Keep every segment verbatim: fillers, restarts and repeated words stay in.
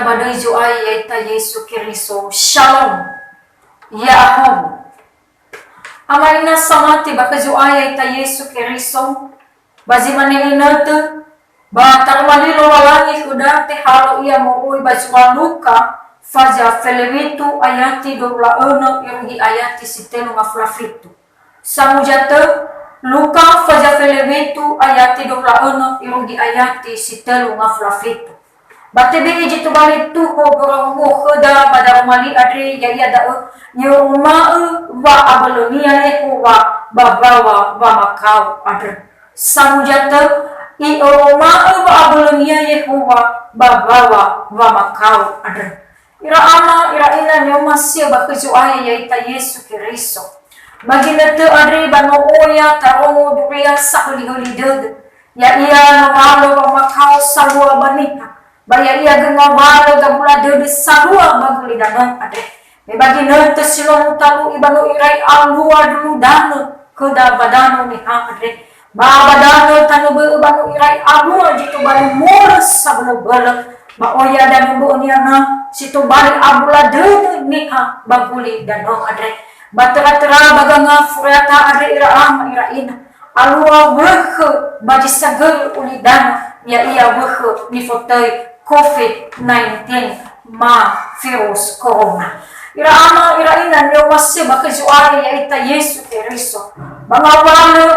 Ba döi Zo'aya ya'ita Yesu Keriso. Shalom. Ya'ahowu. Ama ina samati ba khö Zo'aya ya'ita Yesu Keriso, ba zi mane inötö, ba taroma li Lowalangi khöda tehalo Ia moroi ba zura Luka, faza felewitu ayati dua wulu a önö irugi ayati si telu ngafula fitu. Samuza tö, Luka faza felewitu ayati dua wulu a önö irugi ayati si telu ngafula fitu. Ba tebe'e zi tobali tuho gorohuo khöda ba daroma li andre, ya'ia da'ö, i'oroma'ö wa'abölönia Yehowa ba mbaŵa wamakao andrö. Samuza tö, i'oroma'ö wa'abölönia Yehowa ba mbaŵa wamakao andrö. Ira ama, ira ina ni'omasi'ö ba khö Zo'aya ya'ita Yesu Keriso. Ba ginötö andre ba no oya tarongo duria sahölihöli dödö. Ya'ia ngawalö wamakao salua ba niha, ba ya'ia göi ngawalö gabula dödö salua ba gulidanö andre. Me ba ginötö si no mutalu'i ba no irai alua ndruludanö khöda ba danö niha andre. Ba ba danö tanö bö'ö ba no irai alua zi tobali morö sabölöbölö. Ba oya danö bö'ö niha na si tobali abula dödö niha ba gulidanö andre. Ba töra-töra ba gangafu reata andre ira ama ira ina. Alua wökhö ba zi sagörö ulidanö, ya'ia wökhö nifotöi covid nineteen ma virus corona. Ira ama, ira ina ni'omasi'ö ba khö Zo'aya ya'ita Yesu Keriso. Ba ngawalö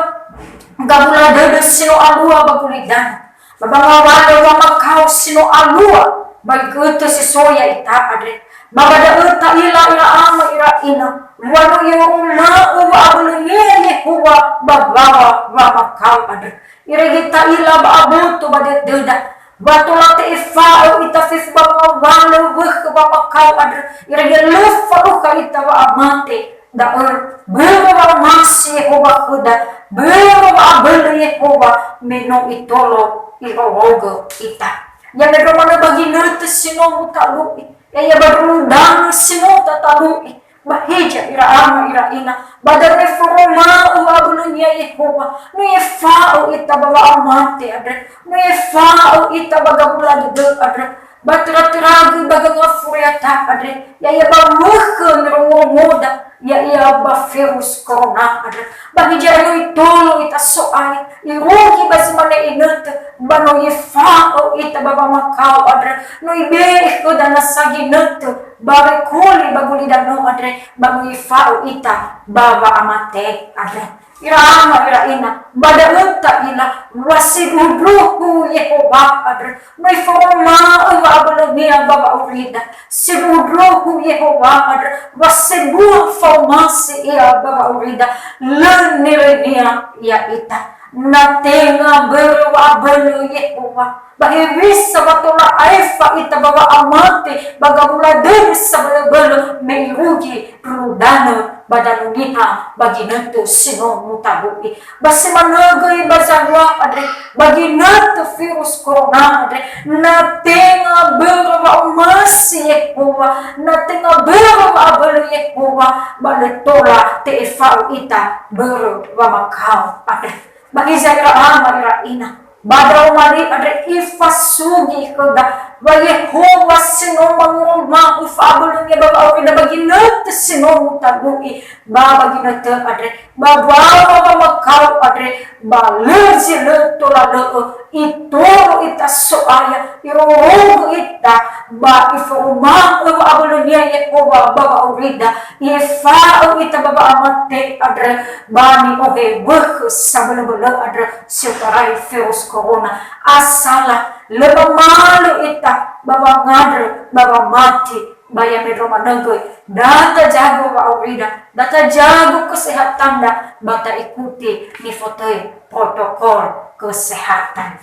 gabula dödö si no alua ba gulidanö. Ba ba ngawalö wamakao si no alua ba götö si so ya'ita andre. Ba ba da'ö ta'ila ira ama ira ina, wa no i'oroma'ö wa'abölönia Yehowa ba mbaŵa wamakao andrö. Irege ta'ila ba aboto ba dödöda, wa tola te'efa'ö ita fefu ba ngawalö wökhö wamakao andrö, irege lö falukha ita wa'amate. Da'ö, börö wa'omasi Yehowa khöda, börö wa'abölö Yehowa, me no Itolo irorogö ita. Ya mendrua manö ba ginötö si no mutalu'i, ya'ia ba ndruludanö si no tatalu'i, ba hiza ira ama ira ina, ba da'ö foroma'ö wa'abölönia Yehowa, no efa'ö ita ba wa'amate andre, no efa'ö ita ba gabula dödö andre, ba töra-töra göi ba gangafu reata andre, ya'ia ba wökhö nirongo-rongoda, ya'ia ba virus corona andrö. Ba hiza no Itolo ita So'aya, irugi ba zi mane inötö, ba no ifa'ö ita ba wamakao andrö, no ibe'e khöda nasa ginötö, ba wekoli ba gulidanö andre, ba no ifa'ö ita ba wa'amate andrö. Ira ama, ira ina, ba da'ö ta'ila, wa sindruhundruhu Yehowa andrö, no iforoma'ö wa'abölönia ba wa'aurida. Sindruhundruhu Yehowa andrö, wa sebua fa'omasi Ia ba wa'aurida, lö niröinia ya'ita. Na tenga börö wa'abölö Yehowa, ba hewisa wa tola aefa ita ba wa'amate, ba gabula dödö sabölöbölö, me irugi ndruludanö ba danö niha ba ginötö si no mutalu'i. Ba si manö göi ba zalua andre, ba ginötö virus corona andre, na tenga börö wa'omasi Yehowa, na tenga börö wa'abölö Yehowa, ba lö tola te'efa'ö ita börö wamakao andre. Ba hiza ira ama ira ina, ba daroma li andre ifasugi khöda, wa Yehowa si no mangoroma'ö fa'abölönia ba wa'aurida ba ginötö si no mutalu'i, ba ba ginötö andre, ba mbaŵa wamakao andre, ba lö zi lö tola lö'ö, Itolo ita So'aya, irorogö ita, ba iforoma'ö wa'abölönia Yehowa ba wa'aurida, ifa'ö ita ba wa'amate andre, ba ni'ohe wökhö sabölöbölö andrö si otarai virus corona. Asala, lö mamalö ita ba wangandrö ba wamati, ba ya mendrua manö göi, da tajago wa'aurida, da tajago kesehatanda, ba ta'ikuti nifotöi protokol kesehatan.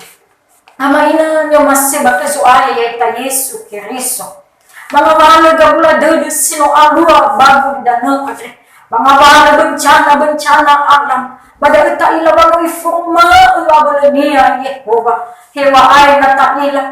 Ama ina ni'omasi'ö ba khö Zo'aya ya'ita Yesu Keriso. Ba ngawalö gabula dödö si no alua ba gulidanö andre. Ba ngawalö bencana-bencana alam. Ba da'ö ta'ila wa no iforoma'ö wa'abölönia Yehowa. Heŵa'ae na ta'ila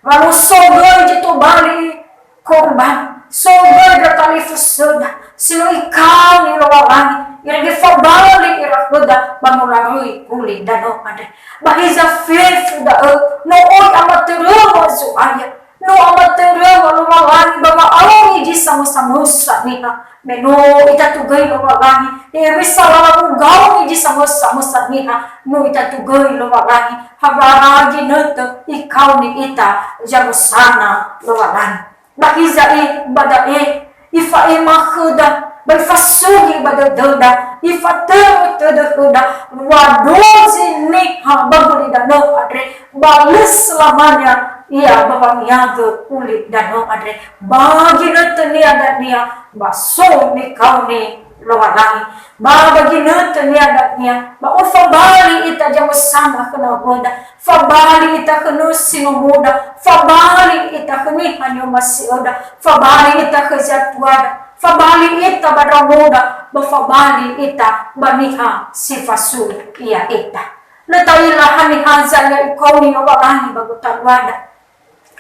wa no so göi zi tobali korban, so göi ndra talifusöda, si no Ikaoni Lowalangi, irege fabali ira khöda ba no laröi gulidanö andre. Ba hiza fefu da'ö, no oi amatöröma Zo'aya, No amatöröma Lowalangi ba wa'auri zi samösa-mösa niha, me no itatugöi Lowalangi, hewisa lala ugauri zi samösa-mösa niha, no itatugöi Lowalangi, hawara ginötö ikaoni ita zamösana Lowalangi. Ba hiza'i ba da'e, ifa'ema khöda, ba ifasugi ba dödöda, ifatörö tödö khöda, wa dozi niha ba gulidanö andre, ba lö selamanya ia ba wangiyagö ulidanö andre, ba ginötönia dania, ba so nikaoni Lowalangi. Ba, ba ginötönia dania, ba ofabali ita zamösana khö nawöda, fabali ita khö nösi nomoda, fabali ita khö niha ni'omasi'öda, fabali ita khö zatuada, fabali ita ba ndraonoda, ba fabali ita ba niha si fasui ya'ita. Lö ta'ila haniha zalea ikaoni Lowalangi ba gotaluada.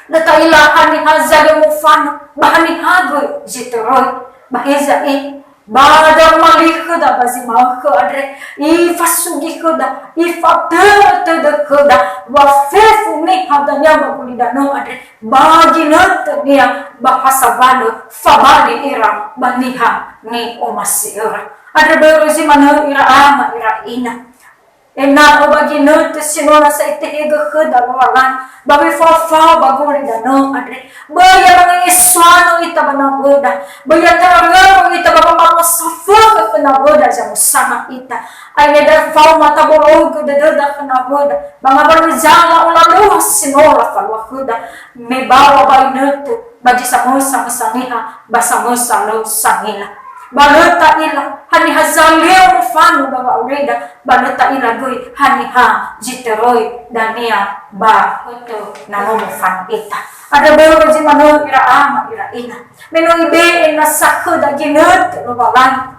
Lö ta'ila haniha zalea mofanö, ba haniha göi zi töröi. Ba hiza'i, ba daroma li khöda ba zi ma'ökhö andre, ifasugi khöda, ifatörö tödö khöda, wa fefu niha dania ba gulidanö andre, ba ginötönia, ba ha sabalö fabali ira ba niha ni'omasi'öra. Andrö börö zi manö ira ama, ira ina. Ena'ö ba ginötö si no lö sa itehegö khöda Lowalangi, ba wefao-fao ba gulidanö andre. Böi ya mange'esoanö ita ba nawöda, böi ya taröro ita ba wamamosa fökhö khö nawöda zamösana ita. Aine da faoma tabolougö dödöda khö nawöda, ba ngawalö zala olalöŵa si no lafalua khöda, me bawa ba inötö, ba zi samösa-mösa niha, ba samösa lö sangila. Ba lö ta'ila haniha zalea mofanö ba wa'aurida, ba lö ta'ila göi haniha zi töröi dania ba hötö na no mofanö ita. Andrö börö zi manö ira ama, ira ina. Me no ibe'e nasa khöda ginötö Lowalangi,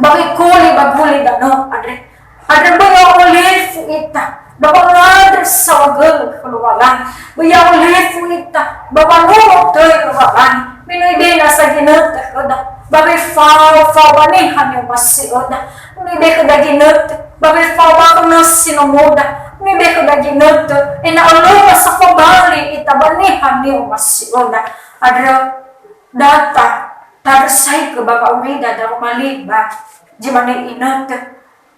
ba wekoli ba gulidanö andre. Andrö böi ya olifu ita ba wangandrö saohagölö khö Lowalangi. Böi ya olifu ita ba wanuno töi Lowalangi. Me no ibe'e nasa ginötö khöda, ba wefao-fao ba niha ni'omasi'öda. Me no ibe'e khöda ginötö ba wefao ba khö nösi nomoda. Me no ibe'e khöda ginötö ena'ö lö sa fabali ita ba niha ni'omasi'öda. Andrö da ta-, ta'andrösaigö ba wa'aurida daroma li ba zi manö inötö,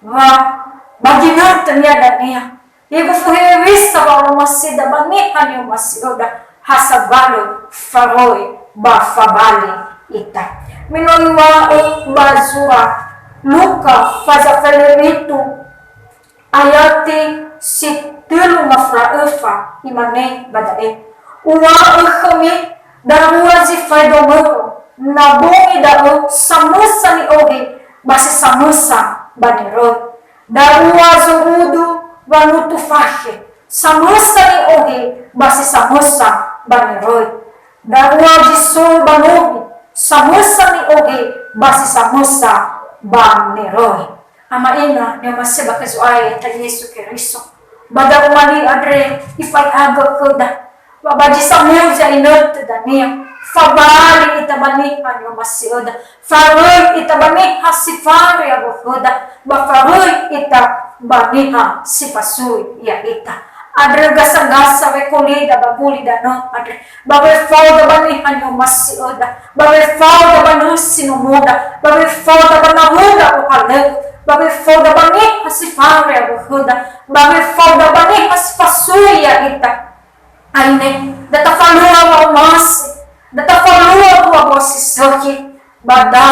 wa ba ginötönia dania, ya gofu hewisa wa'oromasida ba niha ni'omasi'öda, ha sabalö faröi ba fabali ita. Me no iŵa'ö ba zura Luka faza felemitu, ayati si tölu ngafura öfa, imane ba da'e, Uŵa'ö khömi darua zi faedo möro, na bongi da'ö samösa ni'ohe ba si samösa ba niröi. Darua zorudu wangutu fakhe, samösa ni'ohe ba si samösa ba niröi. Darua zi so ba nowi, samösa ni'ohe ba si samösa ba niröi. Ama ina ni'omasi'ö ba khö Zo'aya ya'ita Yesu Keriso. Ba daroma li andre ifaehagö khöda. Ba ba zi samösa inötö dania. Fabali ita ba niha ni'omasi'öda. Faröi ita ba niha si fare awö khöda. Ba faröi ita ba niha si fasui ya'ita. Andrö gasa-gasa wekolida ba gulidanö andre. Ba wefaoda ba niha ni'omasi'öda, ba wefaoda ba nösi nomoda, ba wefaoda ba nawöda ohalöŵö, ba wefaoda ba niha si fare awö khöda, ba wefaoda ba niha si fasui ya'ita. Aine, da tafalua wa'omasi, da tafalua buabua si sökhi, ba da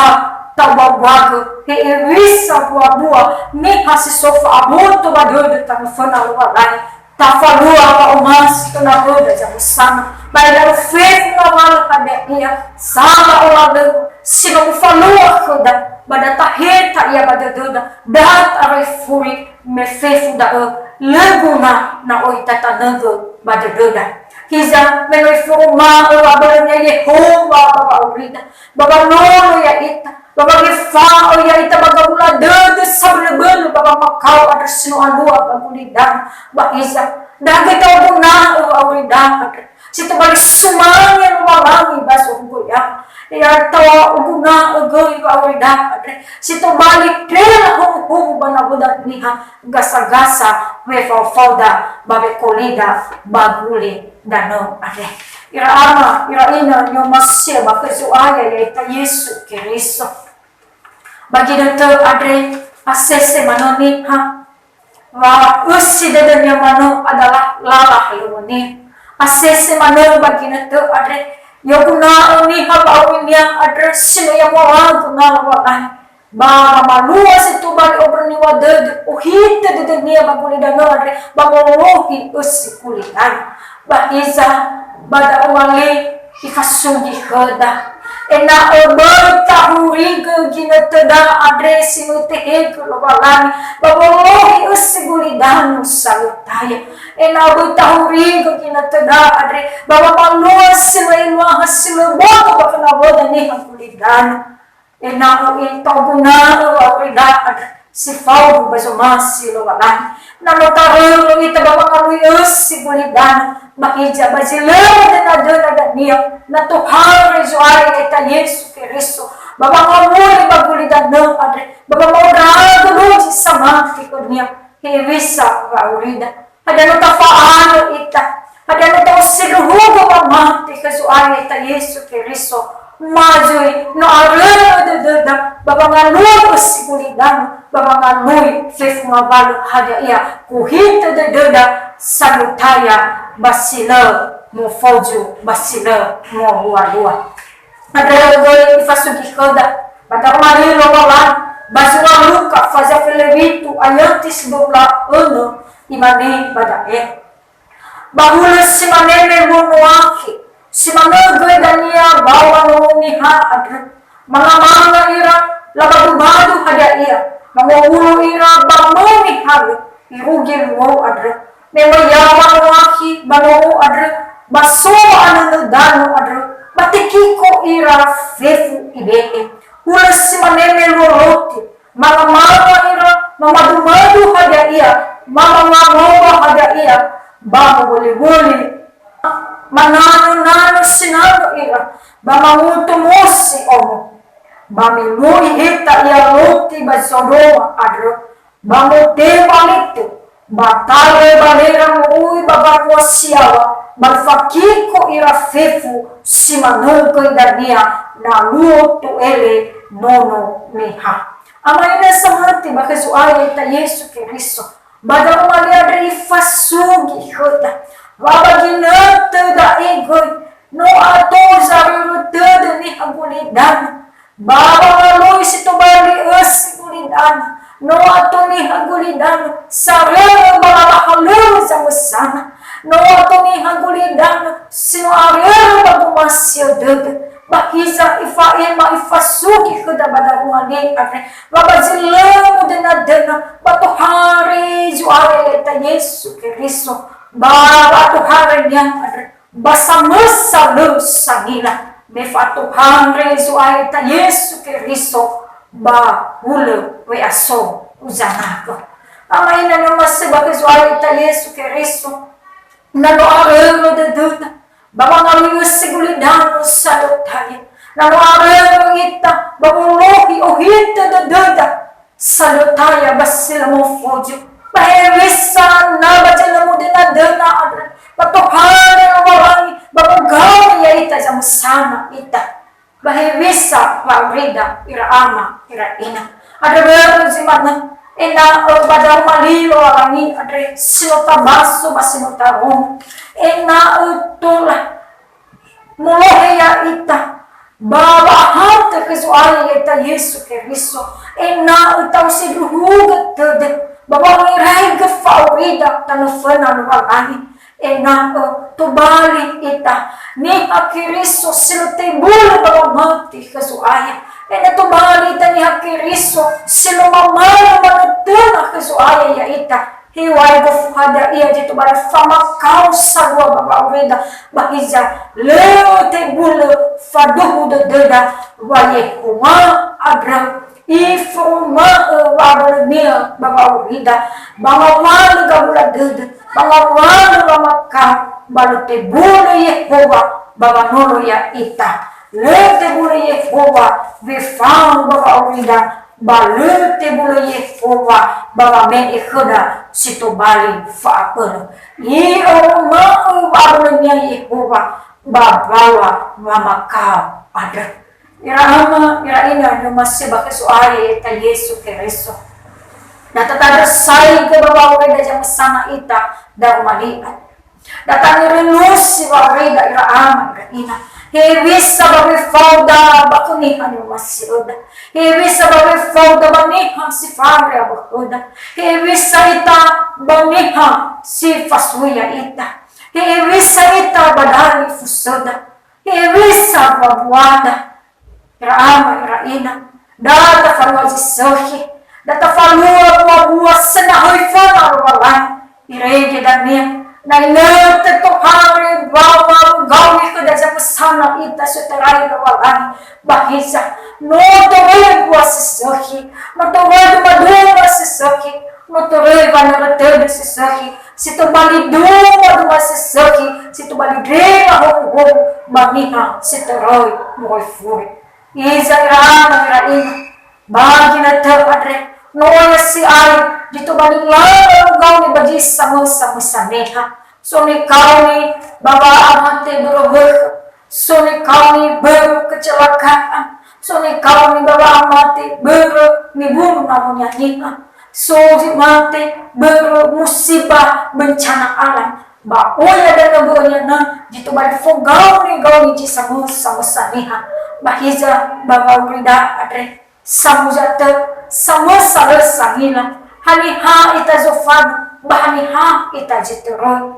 ta'ubuabuagö hewisa buabua niha si so fa'aboto ba dödö tanö föna Lowalangi. Tafalua wa'omasi khö nawöda zamösana. Ba ena'ö fefu ngawalö hadia ia, sala olalöŵö, si no mufalua khöda, ba da taheta ia ba dödöda, da tarai furi, me fefu da'ö, lö guna na oi tatanögö ba dödöda. Hiza, me no iforoma'ö wa'abölönia Yehowa ba wa'aurida, ba wanono ya'ita, ba wangefa'ö ya'ita ba gawula dödö sabölöbölö ba wamakao andrö si no alua ba gulidanö. Ba hiza, da göi ta'oguna'ö wa'aurida andrö. Si tobali sumange Lowalangi ba zorugoya. Ya ta'oguna'ö göi wa'aurida andrö. Si tobali tela howuhowu ba nawöda niha gasa-gasa wefaofaoda ba wekolida ba gulidanö andre. Ira ama, ira ina ni'omasi'ö ba khö Zo'aya ya'ita Yesu Keriso. Ba ginötö andre asese manö niha, wa ösi dödönia manö adalah lala halöŵönia. Asese manö ba ginötö andre, i'oguna'ö niha wa'aurinia andrö si no i'amuawagö na Lowalangi. Ba wamalua si tobali ombö niŵa'ö dödö, ohitö dödönia ba gulidanö andre, ba molohi ösi gulidanö. Ba hiza, ba da'ö male ifasugi khöda. Ena'ö böi tahurigö ginötöda andre si no Itehegö Lowalangi, ba molohi ösi gulidanö salötaya. Ena'ö böi tahurigö ginötöda andre, ba wamalua si lö eluaha si lö boto ba khö nawöda niha gulidanö. Ena'ö i'oguna'ö wa'aurida andrö si faudu ba zomasi Lowalangi. Na no taröu ita ba wangalui ösi gulidanö, ba hiza ba zi lö dödöna dania, na tohare Zo'aya ya'ita Yesu Keriso, ba wangawuli ba gulidanö andre, ba wamaondragö dozi samati khönia, hewisa wa'aurida. Hadia no tafa'anö ita? Hadia no ta'osindruhugö wamati khö Zo'aya ita Yesu Keriso? Ma zui no aröu dödöda, ba wangalui ösi gulidanö, ba wangalui fefu ngawalö hadia ia kuhitö dödöda salötaya ba si lö mufozu, ba si lö mualua-lua. Andrö göi ifasugi khöda, ba daroma li Lowalangi, ba zura Luka faza felewitu ayati si dua wulu önö, imane ba da'e. Ba hulö si mane me luo Noakhi, si manö göi dania ba wanono niha andrö. Manga-manga ira, labadu-badu hadia ia, mangowulo ira ba möi nihalö, irugi luo andrö. Me möi yaŵa Noakhi ba nono andrö, ba so wa'anönö danö andrö, ba tekiko ira fefu ibe'e. Hulö si mane me luo Loti, manga-manga ira, mamadu-madu hadia ia, mamanga-manga hadia ia, ba mowöli-wöli. Mananö-nanö sinanö ira, ba mangutu mosi omo. Ba me no iheta ia Loti ba Zodoma andrö, ba motema letö, ba talö ba lera moroi ba wanua si yaŵa, ba fakiko ira fefu si manö göi dania na luo to'ele nono niha. Ama ina samati ba khö Zo'aya ita Yesu Keriso, ba daroma li andre ifasugi khöda, wa ba ginötö da'e göi, no ato zaröu dödö niha gulidanö, ba wangalui si tobali ösi gulidanö, no ato niha gulidanö saröu ba lala halöŵö zamösana, no ato niha gulidanö si no aröu ba gomasi'ö dödö, ba hiza ifa'ema ifasugi khöda ba daroma li andre, wa ba zi lö mudöna-döna, ba tohare Zo'aya ya'ita Yesu Keriso, ba wa'atohare-Nia andrö, ba samösa lö sangila, me fa'atohare Zo'aya ya'ita Yesu Keriso, ba hulö we'aso uzanagö. Ama ina ni'omasi'ö ba khö Zo'aya ya'ita Yesu Keriso, na no aröu dödöda, ba wangalui ösi gulidanö salötaya. Na no aröu ita, ba wolohi ohitö dödöda salötaya ba si lö mufozu. Ba hewisa na ba zi lö mudöna-döna andrö, ba tohare Lowalangi, ba mogawö ya'ita zamösana ita. Ba hewisa wa'aurida ira ama, ira ina. Andrö börö zi manö, ena'ö ba daroma li Lowalangi andre si no tabaso ba si no tarongo. Ena'ö tola molohe ya'ita ba wa'ahatö khö Zo'aya ya'ita Yesu Keriso. Ena'ö ta'osindruhugö tödö, ba wangeraigö fa'aurida tanö föna Lowalangi. Ena'ö tobali ita, niha Keriso si lö tebulö ba wamati khö Zo'aya. Ena'ö tobali ita, niha Keriso si lö mamalö manötöna khö Zo'aya ya'ita. Heŵa'ae gofu hadia ia zi tobali famakao salua ba wa'aurida, ba hiza lö tebulö faduhu dödöda wa Yehowa andrö Iforoma'ö wa'abölö-Nia ba wa'aurida, ba ngawalö gawula dödö, ba ngawalö wamakao, ba lö tebulö Yehowa ba wanolo ya'ita. Lö tebulö Yehowa wefao ba wa'aurida, ba lö tebulö Yehowa ba wame'e khöda si tobali fa'abölö. I'oroma'ö wa'abölö-Nia Yehowa, ba mbaŵa wamakao andrö. Ira ama, ira ina, nu'omasi'ö ba khö Zo'aya ya'ita Yesu Keriso. Na tatandrösaigö ba wa'aurida zamösana ita daroma li andrö. Da tanörönusi wa'aurida, ira ama, ira ina. Hewisa ba wefauda ba khö niha ni'omasi'öda. Hewisa ba wefauda ba niha si fandre awö khöda. Hewisa ita ba niha si fasui ya'ita. Hewisa ita ba dalifusöda. Hewisa mbuabuada. Ira ama, ira ina, da tafalua zi sökhi, da tafalua mbuabua sanahöi föna Lowalangi, irege dania, na inötö tohare mbaŵa gaoni khöda zamösana ita si otarai Lowalangi. Ba hiza, no toröi mbua si sökhi, no toröi dumaduma si sökhi, no toröi wanörö tödö si sökhi, si tobali dumaduma si sökhi, si tobali ndrema howu-howu ba niha si toröi moroi fure. Hiza, ira ama, ira ina, ba ginötö andre, no oya si'ai, zi tobali lala gaoni ba zi samösa-mösa niha. So nikaoni ba wa'amate börö wökhö, so nikaoni börö kecelakaan, so nikaoni ba wa'amate börö nibunu nawönia niha, so zi mate börö musibah bencana alam, ba oya danö bö'önia na zi tobali fogaoni gaoni zi samösa-mösa niha. Ba hiza ba wa'aurida andre, samuza tö, samösa lö sangila, haniha ita zofadö, ba haniha ita zi töröi.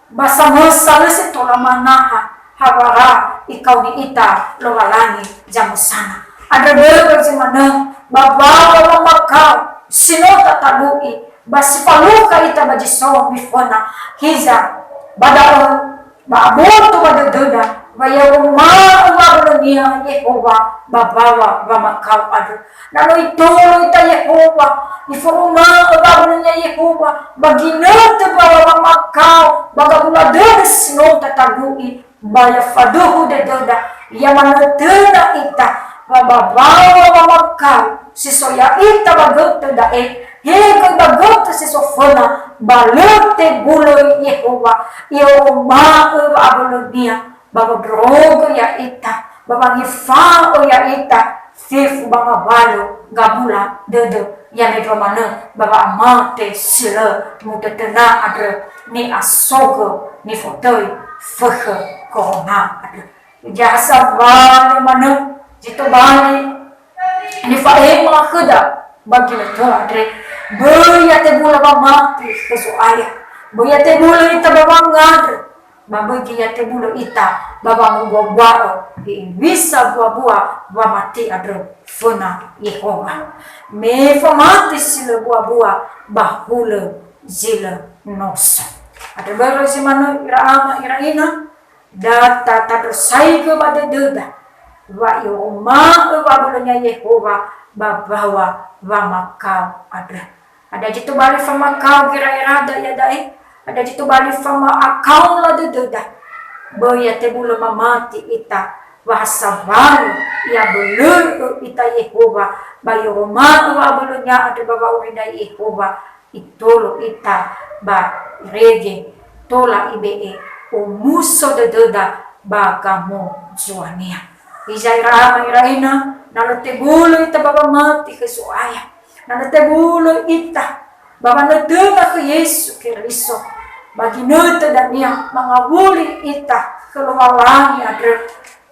Ba samösa lö si tola manaha hawara ikaoni ita Lowalangi zamösana. Andrö börö zi manö, ba mbaŵa wamakao si no tatalu'i, ba si falukha ita ba zi so miföna. Hiza, ba da'ö, ba aboto ba dödöda, wa i'oroma'ö wa'abölönia Yehowa ba mbaŵa wamakao andrö. Na no itolo ita Yehowa, iforoma'ö wa'abölönia Yehowa, ba ginötö mbaŵa wamakao, ba gabula dödö si no tatalu'i, ba ya faduhu dödöda, ya manötöna ita, wa ba mbaŵa wamakao si so ya'ita ba götö da'e, he göi ba götö si so föna, ba lö tebulö Yehowa, i'oroma'ö wa'abölönia, ba wondrogö ya'ita, ba wangefa'ö ya'ita fefu ba ngawalö gabula dödö, ya mendrua manö ba wa'amate si lö mutötöna andrö, ni'asogö nifotöi fökhö korona andrö. Hiza ha sawalö manö zi tobali nifa'ema khöda ba ginötö andre. Böi ya tebulö wamati khö Zo'aya. Böi ya tebulö ita ba wangandrö. Ba böi göi ya tebulö ita ba wangumbuabua'ö, hewisa mbuabua wamati andrö föna Yehowa. Me famati si lö mbuabua ba hulö zi lö noso. Andrö börö zi manö, ira ama, ira ina, da tatandrösaigö ba dödöda, wa i'oroma'ö wa'abölönia Yehowa ba mbaŵa wamakao andrö. Hadia zi tobali famakao gera'erada iada'e? Hadia zi tobali fama'akaola dödöda? Böi ya tebulö mamati ita, wa ha sawalö i'abölö'ö ita Yehowa, ba i'oroma'ö wa'abölönia andrö ba wa'aurida Yehowa, itolo ita ba irege, tola ibe'e omuso dödöda ba gamozuania. Hiza, ira ama, ira ina, na lö tebulö ita ba wamati khö Zo'aya, na lö tebulö ita ba wanötöna khö Yesu Keriso, ba ginötö dania mangawuli ita khö Lowalangi andrö,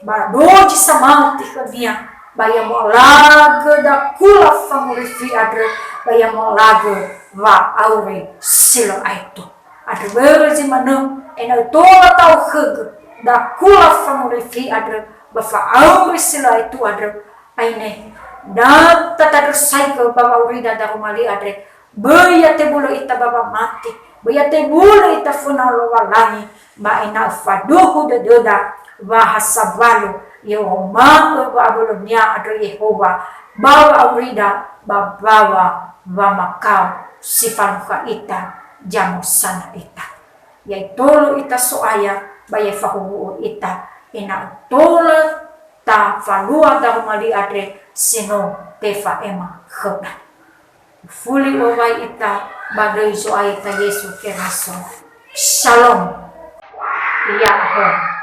ba dozi samati khönia, ba ya mo'alagö dakula fangorifi andrö, ba ya mo'alagö wa'auri si lö aetu. Andrö börö zi manö, ena'ö tola ta'okhögö dakula fangorifi andrö ba fa'auri si lö aetu andrö, aine, da tatandrösaigö ba wa'aurida daroma li andre, böi ya tebulö ita ba wamati, böi ya tebulö ita föna Lowalangi, ba ena'ö faduhu dödöda, wa ha sawalö i'oroma'ö wa'abölönia andrö Yehowa ba wa'aurida ba mbaŵa wamakao si falukha ita zamösana ita. Ya itolo ita So'aya, ba ya ifahowu'ö ita, ena'ö tola tafalua daroma li andre si no tefa'ema khöda. Ufuli u'owai ita ba döi Zo'aya ita Yesu Keriso. Shalom. Ya'ahowu.